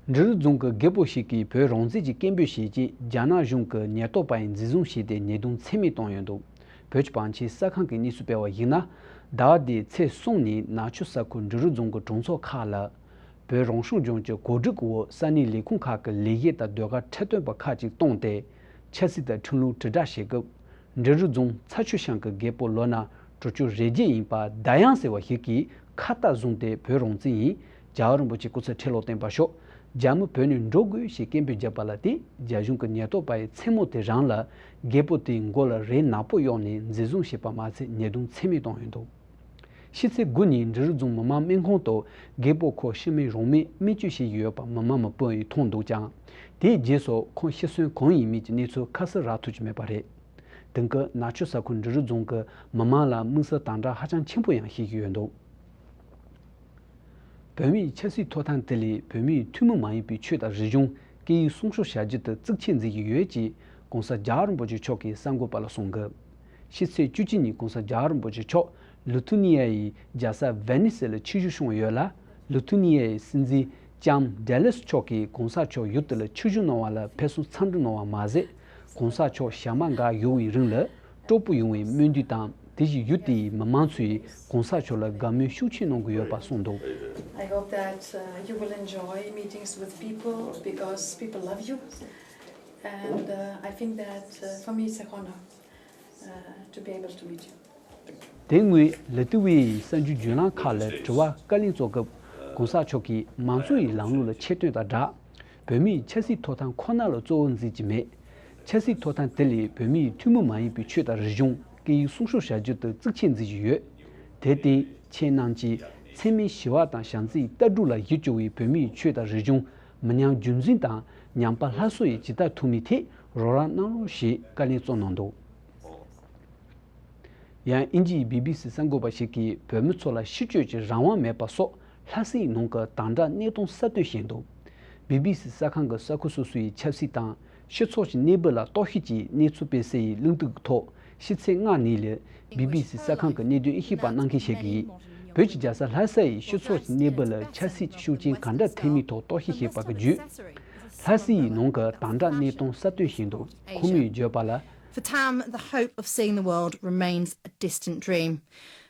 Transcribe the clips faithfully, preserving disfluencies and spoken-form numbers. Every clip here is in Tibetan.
འབྲི་རུ་རྫོང་གི་རྒད་པོ་ཞིག་གིས་བོད་རང་བཙན་གྱི་སྐད་འབོད་བྱས་རྗེས་རྒྱ་ནག་གཞུང་གི་ཉེན་རྟོག་པ་ཡིས་འཛིན་བཟུང་བྱས་ཏེ་ཉེས་རྡུང་ཚད་མེད་བཏང་ཡོད་འདུག་བོད་ཀྱི་བང་ཆེན་གསར་ཁང་གིས་གནས་ཚུལ་སྤེལ་བར་གཞིགས་ན། ཟླ་བ་འདིའི་ཚེས་གསུམ་ཉིན་ནག་ཆུ་ས་ཁུལ་འབྲི་རུ་རྫོང་གི་གྲོང་ཚོ་ཁག་ལ། བོད་རང་སྐྱོང་ལྗོངས་ཀྱི་གོ་སྒྲིག་འོག་ས་གནས་ལས་ཁུངས་ཁག་གི་ལས་བྱེད་དང་ཟློས་གར་ཁྲིད་སྟོན་པ་ཁག་ཅིག་བཏང་སྟེ། ཆབ་སྲིད་དང་ཁྲིམས་ལུགས་དྲིལ་བསྒྲགས་བྱེད་སྐབས། འབྲི་རུ་རྫོང་ཚ་ཆུ་ཤང་གི་རྒད་པོ་ལོ་ན་དྲུག་ཅུ་རེ་བརྒྱད་ཡིན་པ་ཟླ་དབྱངས་ཟེར་བ་ཞིག་གིས་ཁ་བཏགས་བཟུང་སྟེ་བོད་རང་བཙན་ཡིན། རྒྱལ་བ་རིན་པོ་ཆེ་སྐུ་ཚེ་ཁྲི་ལོ་བརྟན་པར་ཤོག་རྒྱ་མི་བོད་ནས་འགྲོ་དགོས་ཞེས་སྐད་འབོད་བརྒྱབ་པ་ལ་བརྟེན། རྒྱ་གཞུང་གི་ཉེན་རྟོག་པ་ཡིས་མཚན་མོ་དེ་རང་ལ་རྒད་པོ་དེའི་མགོ་ལ་རས་ནག་པོ་གཡོགས་ནས་འཛིན་བཟུང་བྱས་པ་མ་ཚད་ཉེས་རྡུང་ཚད་མེད་བཏང་ཡོད་འདུག་ཕྱི་ཚེས་དགུ་ཉིན་འབྲི་རུ་རྫོང་མི་མང་སྨན་ཁང་དུ་རྒད་པོ་ཁོ་ཤི་རྨས་རང་མོས་སྨན་བཅོས་བྱས་ཡོད་པ་མི་མང་མང་པོ་ཡིས་མཐོང་འདུག་ཀྱང་། དེའི་རྗེས་སུ་ཁོང་ཤི་གསོན་གང་ཡིན་མིན་གྱི་གནས་ཚུལ་ཁ་གསལ་རག་ཐུབ་ཀྱི་མེད་པ་རེད། དེང་སྐབས་ནག་ཆུ་ས་ཁུལ་འབྲི་རུ་རྫོང་གི་མི་མང་ལ་དམིགས་བསལ་དམ་དྲག་ཧ་ཅང་ཆེན་པོ་ཡང་བྱེད་ཀྱི་ཡོད་འདུག་བོད་མིའི་ཆབ་སྲིད་ཐོབ་ཐང་དེ་ལས་བོད་མིའི་ཐུན་མོང་མ་ཡིན་པའི་ཆོས་དང་རིག་གཞུང་སྐད་ཡིག་སྲུང་སྐྱོབ་བྱ་རྒྱུ་དེ་གཙིགས་ཆེར་འཛིན་གྱི་ཡོད་ཅེས་༸གོང་ས་རྒྱལ་བ་རིན་པོ་ཆེ་མཆོག་གིས་གསར་འགོད་པ་ལ་གསུངས་འདུག་ཕྱི་ཚེས་བཅུ་གཅིག་ཉིན་༸གོང་ས་རྒྱལ་བ་རིན་པོ་ཆེ་མཆོག་ལི་ཐུ་ནི་ཡ་ཡི་རྒྱལ་ས་ཝེ་ནི་སི་ལ་ཆིབས་བསྒྱུར་བྱུང་ཡོད་ལ། ལི་ཐུ་ནི་ཡ་ཡི་སྲིད་འཛིན་ལྕམ་ཌེ་ལིས་མཆོག་གིས་༸གོང་ས་མཆོག་ཡུལ་དེ་ལ་ཆིབས་བསྒྱུར་གནང་བ་ལ་ཕེབས་བསུ་འཚམས་འདྲི་གནང་བ་མ་ཟད། ༸གོང་ས་མཆོག་ཞག་མ་འགའ་ཡོང་བའི་རིང་ལ་སྤྲོ་པོ་ཡོང་བའི་སྨོན་འདུན་དང་། དེ་བཞིན་ཡུལ་དེའི་མི་མང་ཚོས་༸གོང་ས་མཆོག་ལ་དགའ་མོས་ཤུགས་ཆེ་གནང་གི་ཡོད་པ་གསུངས་འདུག I hope that uh, you will enjoy meetings with people because people love you. And uh, I think that uh, for me it's a honor uh, to be able to meet you. དེ་སྔོན་ལི་ཏི་ཝེ་ཡི་གསར་འགྱུར་བརྒྱུད་ལམ་ཁག་ལ་དྲི་བ་བཀའ་ལན་སྩལ་སྐབས། ༸གོང་ས་མཆོག་གིས་མང་གཙོ་ཡི་ལམ་ལུགས་ལ་ཆེ་མཐོང་དང་སྦྲགས། བོད་མིའི་ཆབ་སྲིད་ཐོབ་ཐང་ཁོ་ན་ལ་གཙོ་བོ་འཛིན་གྱི་མེད། ཆབ་སྲིད་ཐོབ་ཐང་དེ་ལས་བོད་མིའི་ཐུན་མོང་མ་ཡིན་པའི་ཆོས་དང་རིག་གཞུང་སྐད་ཡིག་སྲུང་སྐྱོབ་བྱ་རྒྱུ་དེ་གཙིགས་ཆེར་འཛིན་གྱི་ཡོད། དེར་བརྟེན་ཁྱེད་རྣམས་ཀྱིས་འཚེ་མེད་ཞི་བ་དང་བྱམས་བརྩེའི་ལྟ་གྲུབ་ལ་གཞི་བཅོལ་བའི་བོད་མིའི་ཆོས་དང་རིག་གཞུང་མི་ཉམས་རྒྱུན་འཛིན་དང་ཉམས་པ་སླར་གསོ་ཡི་ཇི་ལྟར་ཐུབ་མིན་ཐད་རོགས་རམ་གནང་རོགས་ཞེས་བཀའ་ལན་སྩལ་གནང་འདུག་ཡང་དབྱིན་ཇིའི་བི་བི་སི་གསར་འགོད་པ་ཞིག་གིས་བོད་མི་ཚོ་ལ་ཕྱི་སྐྱོད་ཀྱི་རང་དབང་མེད་པ་སོགས་ལྷ་སའི་ནང་གི་དམ་དྲག་གནས་སྟངས་གསལ་སྟོན་བྱས་འདུག་བི་བི་སི་གསར་ཁང་གིས་ས་ཁུལ་སོ་སོའི་ཆབ་སྲིད་དང་སྤྱི་ཚོགས་ཀྱི་གནས་བབ་ལ་རྟོག་ཞིབ་ཀྱིས་གནས་ཚུལ་སྤེལ་གསལ་ཡི་གླེང་སྟེགས་ཐོག་ཕྱི་ཚེས་ལྔ་ཉིན་ལ་བི་བི་སི་གསར་ཁང་གི་གནད་དོན་དབྱེ་ཞིབ་པ་གནང་མཁན་ཞིག་གིས། བོད་ཀྱི་རྒྱལ་ས་ལྷ་ས་ཡི་སྤྱི་ཚོགས་ཀྱི་གནས་བབ་ལ་ཆབ་སྲིད་ཀྱི་ཤུགས་རྐྱེན་ག་འདྲ་ཐེབས་མིན་ཐོག་རྟོག་ཞིབ་བྱས་པ་གི་བརྒྱུད། ལྷ་སའི་ནང་གི་དམ་དྲག་གནས་སྟངས་གསལ་སྟོན་བྱས་འདུག་ཁོང་མོས་བརྗོད་པ་ལ། For Tam, the hope of seeing the world remains a distant dream.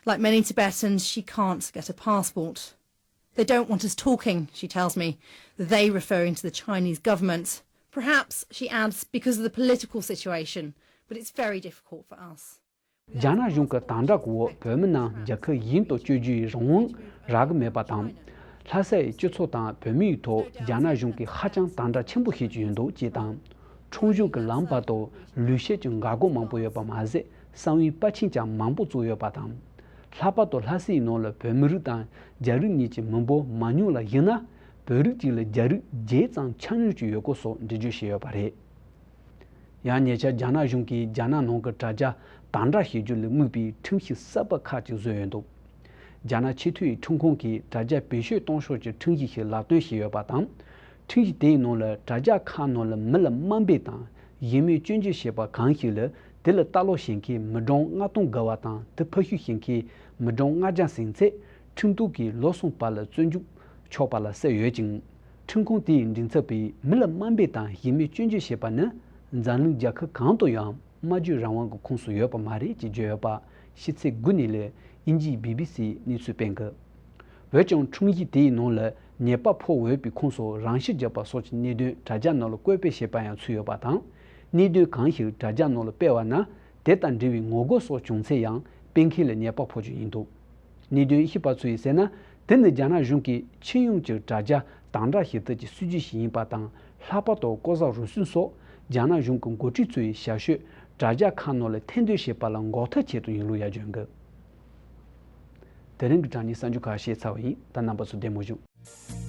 Like many Tibetans, she can't get a passport. They don't want us talking, she tells me, they referring to the Chinese government. Perhaps, she adds, because of the political situation, but it's very difficult for us. རྒྱ་ནག་གཞུང་གི་དམ་དྲག་འོག་བོད་མི་རྣམས་རྒྱལ་ཁབ་གཞན་དུ་བསྐྱོད་རྒྱུའི་རང་དབང་རག་གི་མེད་པ་དང་། ལྷ་སའི་སྤྱི་ཚོགས་དང་བོད་མིའི་ཐོག་རྒྱ་ནག་གཞུང་གིས་ཧ་ཅང་དམ་དྲག་ཆེན་པོ་བྱེད་ཀྱི་ཡོད་འདུག་ཅེས་དང་། ཁྲོམ་གཞུང་གི་ལམ་བར་དུ་ལུས་ཤེད་ཀྱི་འགག་སྒོ་མང་པོ་ཡོད་པ་མ་ཟད། གསང་བའི་པར་ཆས་ཀྱང་མང་པོ་བཙུགས་ཡོད་པ་དང་། ལྷག་པར་དུ་ལྷ་སའི་ནང་ལ་བོད་མི་རིགས་དང་རྒྱ་རིགས་གཉིས་ཀྱི་མི་འབོར་མང་ཉུང་ལ་གཞིགས་ན། བོད་རིགས་གཅིག་ལ་རྒྱ་རིགས་བརྒྱད་ཙམ་ཆ་སྙོམས་ཀྱི་ཡོད་སྐོར་སོགས་འགྲེལ་བརྗོད་བྱས་ཡོད་པ་རེད། ཡང་ཉེ་ཆར་རྒྱ་ནག་གཞུང་གིས་རྒྱ་ནག་ནང་གི་དྲ་རྒྱ་དམ་དྲག་བྱེད་རྒྱུ་ལ་དམིགས་པའི་ཁྲིམས་གཞི་གསར་པ་ཁག་ཅིག་བཟོས་ཡོད་འདུག་རྒྱ་ནག་ཆེས་མཐོའི་ཁྲིམས་ཁང་གིས་དྲ་རྒྱ་བེད་སྤྱོད་གཏོང་ཕྱོགས་ཀྱི་ཁྲིམས་གཞི་ཞིག་ལག་བསྟར་བྱས་ཡོད་པ་དང་། ཁྲིམས་གཞི་དེའི་ནང་ལ་དྲ་རྒྱ་ཁག་ནང་ལ་མི་ལ་དམའ་འབེབས་དང་ཡིད་སྨོན་སྐྱོན་བརྗོད་བྱས་པ་གང་ཞིག་ལ་དེ་ལ་ལྟ་ཀློག་བྱེད་མཁན་མི་གྲངས་ལྔ་སྟོང་བརྒལ་བ་དང་། དེ་ཕབ་བཤུས་བྱེད་མཁན་མི་གྲངས་ལྔ་བརྒྱ་ཟིན་ཚེ་ཁྲིམས་གཏུག་གིས་ལོ་གསུམ་བར་ལ་བཙོན་འཇུག་ཆོག་པ་ལ་གསལ་ཡོད་ཅིང་། ཁྲིམས་ཁང་དེའི་མགྲིན་ཚབ་པས་མི་ལ་དམའ་འབེབས་དང་ཡིད་སྨོན་སྐྱོན་བརྗོད་བྱེད་པ་ནི་འཛམ་གླིང་རྒྱལ་ཁབ་གང་དུ་ཡང་སྨྲ་བརྗོད་རང་དབང་གི་ཁོངས་སུ་ཡོད་པ་མ་རེད་ཅེས་བརྗོད་ཡོད་པ་ཕྱི་ཚེས་དགུ་ཉིན་ལ་དབྱིན་ཇིའི་བི་བི་སིས་གནས་ཚུལ་སྤེལ་འདུག་འོན་ཀྱང་ཁྲིམས་གཞི་དེའི་ནང་ལ་ཉེས་པ་ཕོག་འོས་པའི་ཁོངས་སུ་རང་ཤི་བརྒྱབ་པ་སོགས་ཀྱི་གནད་དོན་དྲ་རྒྱ་ནང་ལ་བཀོད་སྤེལ་བྱས་པ་ཡང་ཚུད་ཡོད་པ་དང་། གནད་དོན་གང་ཞིག་དྲ་རྒྱ་ནང་ལ་སྤེལ་བ་ན། དེ་དང་འབྲེལ་བའི་ངོ་རྒོལ་སོགས་བྱུང་ཚེ་ཡང་སྤེལ་མཁན་ལ་ཉེས་པ་ཕོག་རྒྱུ་ཡིན་འདུག་གནད་དོན་དབྱེ་ཞིབ་པ་ཚོས་ཟེར་ན། དེ་ནི་རྒྱ་ནག་གཞུང་གིས་ཁྱོན་ཡོངས་ཀྱི་དྲ་རྒྱ་དམ་དྲག་བྱེད་ཐབས་ཀྱི་སྲིད་ཇུས་ཤིག་ཡིན་པ་དང་། ལྷག་པར་དུ་ལྐོག་ཟ་རུལ་སུངས་སོགས་རྒྱ་ནག་གཞུང་གི་འགོ་ཁྲིད་ཚོའི་ཞར་ཤོད་དྲ་རྒྱ་ཁག་ནང་ལ་ཐེར་འདོན་བྱེད་པ་ལ་འགོག་ཐབས་ཆེད་དུ་ཡིན་ལུགས་ཡང་བརྗོད་འདུག་དེ་རིང་གི་དྲ་བརྙན་གསར་འགྱུར་ཁག་བཤད་ཚར་བ་ཡིན། ད་རྣམ་པ་ཚོ་བདེ་མོ་བཞུགས།